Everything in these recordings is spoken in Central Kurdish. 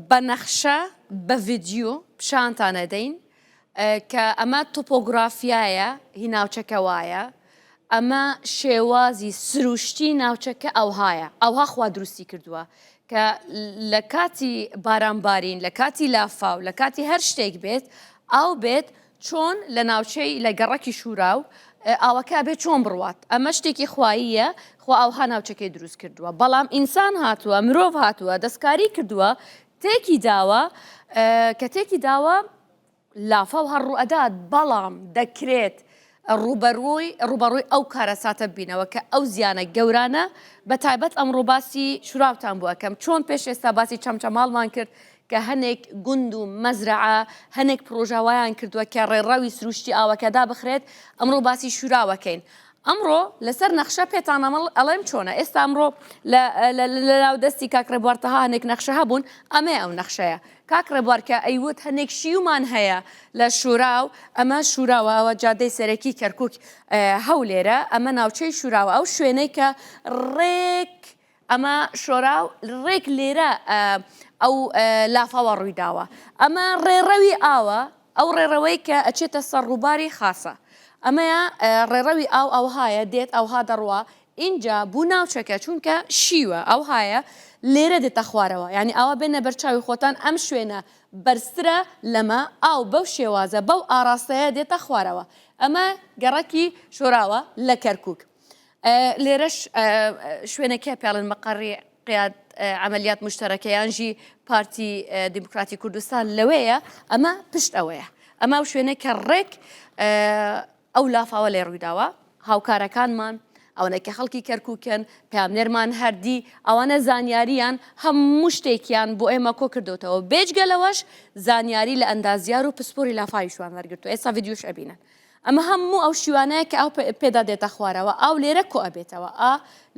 بە نەخشە بە ڤیدیۆ پیشانتان ئەدەین کە ئەمە تۆپۆگرافیایە هی ناوچەکە وایە ئەمە شێوازی سروشتی ناوچەکە ئەوهایە ئەوها خوا دروستی کردووە کە لە کاتی بارانبارین لە کاتی لافاو لە کاتی هەر شتێک بێت ئاو بێت چۆن لە ناوچەی لە گەڕەکی شوراو ئاوەکە ئەبێ چۆن بڕوات ئەمە شتێکی خواییە خوا ئاوها ناوچەکەی دروست کردووە بەڵام ئینسان هاتووە مرۆڤ هاتووە دەستکاری کردووە تێکی داوە کە تێکی داوە لافاو هەر ڕوئەدات بەڵام دەکرێت ڕوبەروی ڕوبەڕووی ئەو کارەساتە بینەوە کە ئەو زیانە گەورانە بە تایبەت ئەمڕۆ باسی شوراوتان بۆ ئەکەم چۆن پێش ئێستا باسی چەمچەماڵمان کرد کە هەنێک گوند و مەزرەعە هەنێک پڕۆژە وایان کردووە کە ڕێڕەوی سروشتی ئاوەکە دابخرێت، ئەمڕۆ باسی شوراوەکەین. ئەمڕۆ لەسەر نەخشە پێتان ئەڵێم چۆنە. ئێستا ئەمڕۆ لە ناو دەستی کاک ڕێبوار تەها هەنێک نەخشە هەبوون، ئەمەیە ئەو نەخشەیە. کاک ڕێبوار کە ئەیوت هەنێک شیومان هەیە لە شوراو، ئەمە شوراوە، ئەوە جادەی سەرەکی کەرکوک هەولێرە، ئەمە ناوچەی شوراوە، ئەو شوێنەی کە ڕێک ئەمە شۆراو ڕێک لێرە ئەو لافاوە ڕوویداوە. ئەمە ڕێڕەوی ئاوە، ئەو ڕێڕەوەی کە ئەچێتە سەر ڕووباری خاسە. ئەمەیە ڕێڕەوی ئاو ئەوهایە دێت ئەوها دەڕوا ئینجا بوو ناوچەکە چونکە شیوە ئەوهایە لێرە دێتە خوارەوە یانی ئاوا بێنە بەرچاوی خۆتان ئەم شوێنە بەرزترە لەمە ئاو بەو شێوازە بەو ئاڕاستەیە دێتە خوارەوە ئەمە گەڕەکی شۆراوە لە کەرکوک. لێرەش شوێنەکە پێڵن مەقەڕی قیاد عملیات مشتەرەکە یانژی پارتی دیموکراتی کوردستان لەوەیە ئەمە پشت ئەوەیە ئەمە ئەو شوێنە کە ڕێک ئەو لافاوە لێ ڕوویداوە هاوکارەکانمان ئەوەنە کە خەڵکی کەرکوکن پامنێرمان هەردی ئەوانە زانیاریان هەموو شتێکیان بۆ ئێمە کۆ کردوتەوە بێجگە لەوەش زانیاری لە ئەندازیار و پسپۆری لافاویشوان وەرگرتو ئێستا ڤیدیۆش ئەبینن ئەمە هەموو ئەو شیوانەیە کە ئاو پێدا دێتە خوارەوە، ئاو لێرە کۆ ئەبێتەوە، ئا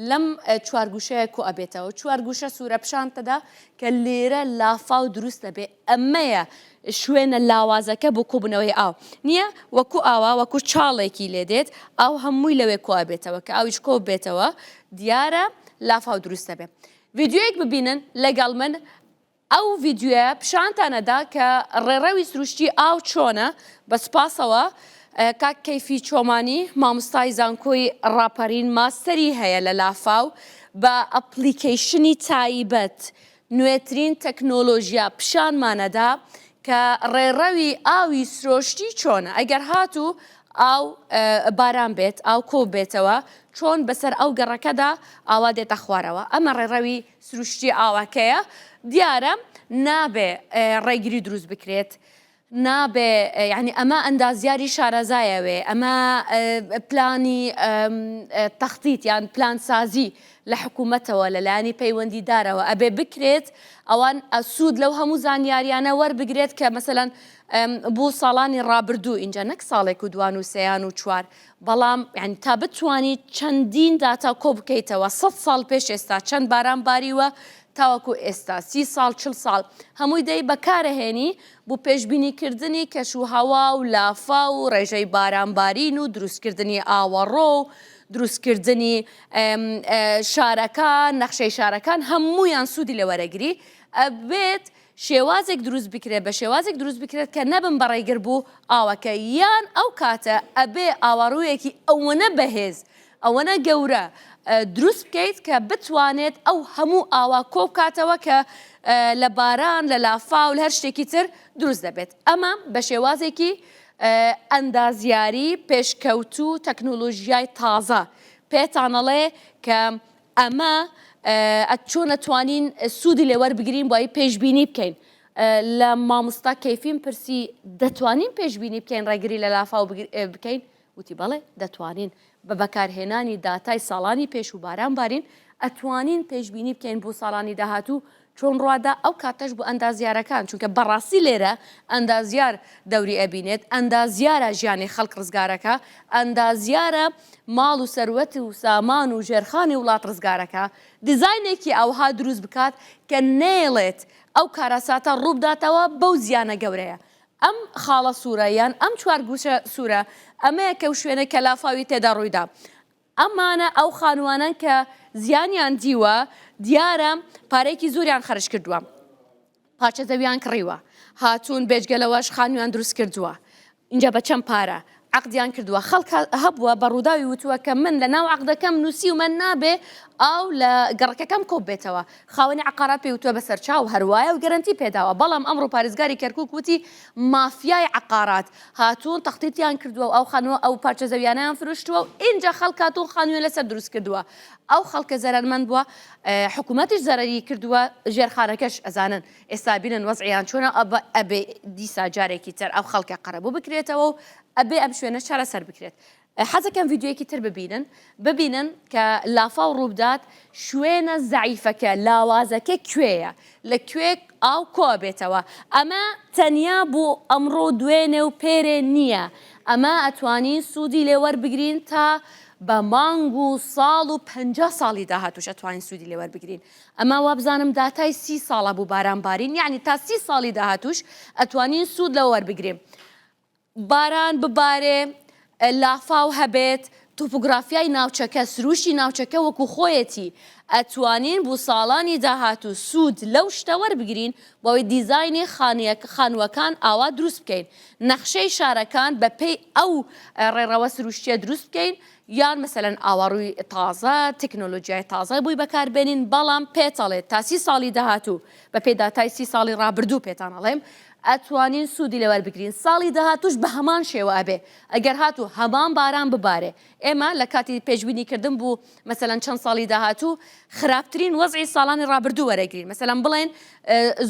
لەم چوارگوشەیە کۆ ئەبێتەوە، چوارگوشە سوورە پیشان دەدا کە لێرە لافاو دروست دەبێ، ئەمەیە شوێنە لاوازەکە بۆ کۆبوونەوەی ئاو نییە، وەکو ئاوا وەکو چاڵێکی لێ دێت، ئاو هەمووی لەوێ کۆ ئەبێتەوە، کە ئاویش کۆ بێتەوە دیارە لافاو دروست دەبێ. ڤیدیۆیەک ببینن لەگەڵ من ئەو ڤیدیۆیە پیشانتان ئەدا کە ڕێڕەوی سروشتی ئاو چۆنە، بە سوپاسەوە کاک کەیفی چۆمانی مامۆستای زانکۆی ڕاپەرین ماستەری هەیە لە لافاو بە application ی تایبەت نوێترین تەکنۆلۆژیا پیشانمان ئەدا کە ڕێڕەوی ئاوی سرۆشتی چۆنە ئەگەر هاتوو ئاو باران بێت ئاو کۆ بێتەوە چۆن بەسەر ئەو گەڕەکەدا ئاوا دێتە خوارەوە ئەمە ڕێڕەوی سروشتی ئاوەکەیە دیارە نابێ ڕێگری دروست بکرێت نابێ یعنی ئەمە ئەندازیاری شارەزایەوێ ئەمە پلانی تەختیت یان پلانسازی لە حکوومەتەوە لەلایانی پەیوەندیدارەوە ئەبێ بکرێت ئەوان سوود لەو هەموو زانیاریانە وەربگرێت کە مەسەلەن بۆ ساڵانی ڕابردوو اینجا نەک ساڵێک و دوان و سیان و چوار بەڵام یانی تا بتوانی چەندین داتا کۆ بکەیتەوە سەد ساڵ پێش ئێستا چەند باران باریوە تاوەکو ئێستا سی ساڵ چل ساڵ هەمووی دەی بەکارەهێنی بۆ پێشبینیکردنی کەش و هەوا و لافاو و ڕێژەی بارانبارین و دروستکردنی ئاوەڕۆ و دروستکردنی شارەکان نەخشەی شارەکان هەموویان سوودی لێ وەرەگری ئەبێت شێوازێک دروست بکرێت بە شێوازێک دروست بکرێت کە نەبن بە ڕێگر بوو ئاوەکە یان ئەو کاتە ئەبێ ئاواڕوویەکی ئەوەنە بەهێز ئەوەنە گەورە دروست بکەیت کە بتوانێت ئەو هەموو ئاوا کۆبکاتەوە کە لە باران لە لافاو لە هەر شتێکی تر دروست دەبێت ئەمە بە شێوازێکی ئەندازیاری پێشکەوتوو تەکنۆلۆژیای تازە پێتانەڵێ کە ئەمە چۆن ئەتوانین سوودی لێ وەربگرین بۆ ئەوەی پێشبینی بکەین؟ لە مامۆستا کەیفیم پرسی دەتوانین پێشبینی بکەین ڕێگری لە لافاو بکەین؟ وتی بەڵێ دەتوانین بە بەکارهێنانی داتای ساڵانی پێش و باران بارین ئەتوانین پێشبینی بکەین بۆ ساڵانی داهاتوو چۆن ڕوادا ئەو کاتەش بۆ ئەندازیارەکان چونکە بەڕاستی لێرە ئەندازیار دەوری ئەبینێت ئەندازیارە ژیانی خەڵک ڕزگارەکا ئەندازیارە ماڵ و سەروەت و سامان و ژێرخانی وڵات ڕزگارەکا دیزاینێکی ئەوها دروست بکات کە نەیەڵێت ئەو کارەساتە ڕووبداتەوە بەو زیانە گەورەیە ئەم خاڵە سوورە یان ئەم چوارگوشە سوورە ئەمەیە کە شوێنە کە لافاوی تێدا ڕوویدا ئەمانە ئەو خانووانەن کە زیانیان دیوە، دیارە پارەیەکی زۆریان خەرج کردووە. پارچە زەویان کڕیوە، هاتوون بێجگە لەوەش خانوویان دروست کردووە، ئینجا بە چەند پارە عەقدیان کردووە، خەڵک هەبووە بە ڕووداوی وتووە کە من لە ناو عەقدەکەم نووسیومە نابێ ئاو لە گەڕەکەکەم کۆ بێتەوە، خاوەنی عەقارات پێی وتووە بەسەرچاو هەروایە و گەرەنتی پێداوە، بەڵام ئەمڕۆ پارێزگاری کەرکووک وتی مافیای عەقارات هاتوون تەختیتیان کردووە و ئەو خانووە ئەو پارچە زەویانەیان فرۆشتووە و ئینجا خەڵک هاتوون خانوویان لەسەر دروست کردووە، ئەو خەڵکە زەرەرمەند بووە، حکومەتیش زەرەری کردووە ژێرخانەکەش ئەزانن ئێستا بینن وەزعیان چۆنە ئەبێ دیسا جارێکی تر ئەو خەڵکە قەرەبوو بکرێتەوە و ئەبێ ئەم شوێنە چارەسەر بکرێت. حەزەکەم ڤیدیۆیەکی تر ببینن ببینن کە لافاو ڕووبدات شوێنە زەعیفەکە لاوازەکە کوێیە لە کوێ ئاو کۆئەبێتەوە ئەمە تەنیا بۆ ئەمڕۆ دوێنێ و پێرێ نییە ئەمە ئەتوانین سوودی لێ وەربگرین تا بە مانگ و ساڵ و 50 ساڵی داهاتوش ئەتوانین سوودی لێ وەربگرین ئەمە وابزانم داتای سی ساڵە بوو باران بارین یعنی تا سی ساڵی داهاتوش ئەتوانین سوود لەوە وەربگرین باران ببارێ، لافاو هەبێت، تۆپۆگرافیای ناوچەکە، سروشتی ناوچەکە وەکو خۆیەتی، ئەتوانین بو ساڵانی داهاتوو سوود لەو شتە وەربگرین بۆ ئەوەی دیزاینی خانووەکان ئاوا دروست بکەین، نەخشەی شارەکان بە پێی ئەو ڕێڕەوە سروشتیە دروست بکەین، یان مەسەلەن ئاواڕووی تازە، تەکنۆلۆجیای تازە بۆی بەکار بێنین، بەڵام پێتەڵێ تا سی ساڵی داهاتوو بە پێی داتای سی ساڵی ڕابردوو پێتان ئەڵێم ئەتوانین سوودی لێ وەربگرین ساڵی داهاتووش بە هەمان شێوە ئەبێ ئەگەر هاتوو هەمان باران ببارێ ئێمە لە کاتی پێشبینی کردن بوو مەسەلەن چەند ساڵی داهاتوو خراپترین وەزعی ساڵانی ڕابردوو وەرەگرین مەسەلەن بڵێن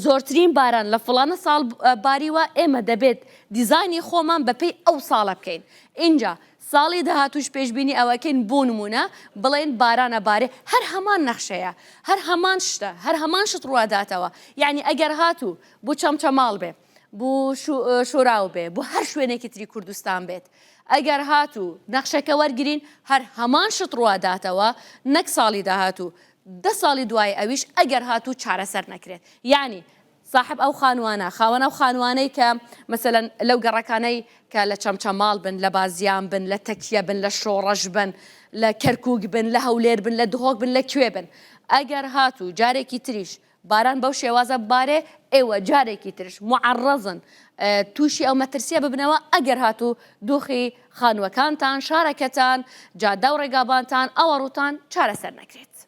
زۆرترین باران لە فڵانە ساڵ باریوە ئێمە دەبێت دیزاینی خۆمان بەپێی ئەو ساڵە بکەین ئینجا ساڵی داهاتووش پێشبینی ئەوەکەین بۆ نموونە بڵێین باران ئەبارێ هەر هەمان نەخشەیە هەر هەمان شتە هەر هەمان شت ڕواداتەوە یعنی ئەگەر هاتوو بۆ چەمچەماڵ بێ بۆ شۆراو بێ بۆ هەر شوێنێکی تری کوردستان بێت ئەگەر هاتوو نەخشەکە وەرگین هەر هەمان شت ڕواداتەوە نەک ساڵی داهاتوو دە ساڵی دوای ئەویش ئەگەر هاتوو چارەسەر نەکرێت یعنی ساحەب ئەو خانوانە، خاوەن ئەو خانوانەی کە مەسەلەن لەو گەڕەکانەی کە لە چەمچەماڵ بن، لە بازیان بن، لە تەکیە بن، لە شۆڕش بن، لە کەرکووک بن، لە هەولێر بن، لە دهۆک بن، لە کوێ بن، ئەگەر هاتوو جارێکی تریش باران بەو شێوازە ببارێ، ئێوە جارێکی ترش موعەڕەزن تووشی ئەو مەترسییە ببنەوە، ئەگەر هاتوو دۆخی خانووەکانتان، شارەکەتان، جادە و ڕێگابانتان، ئاوەڕووتان چارەسەر نەکرێت.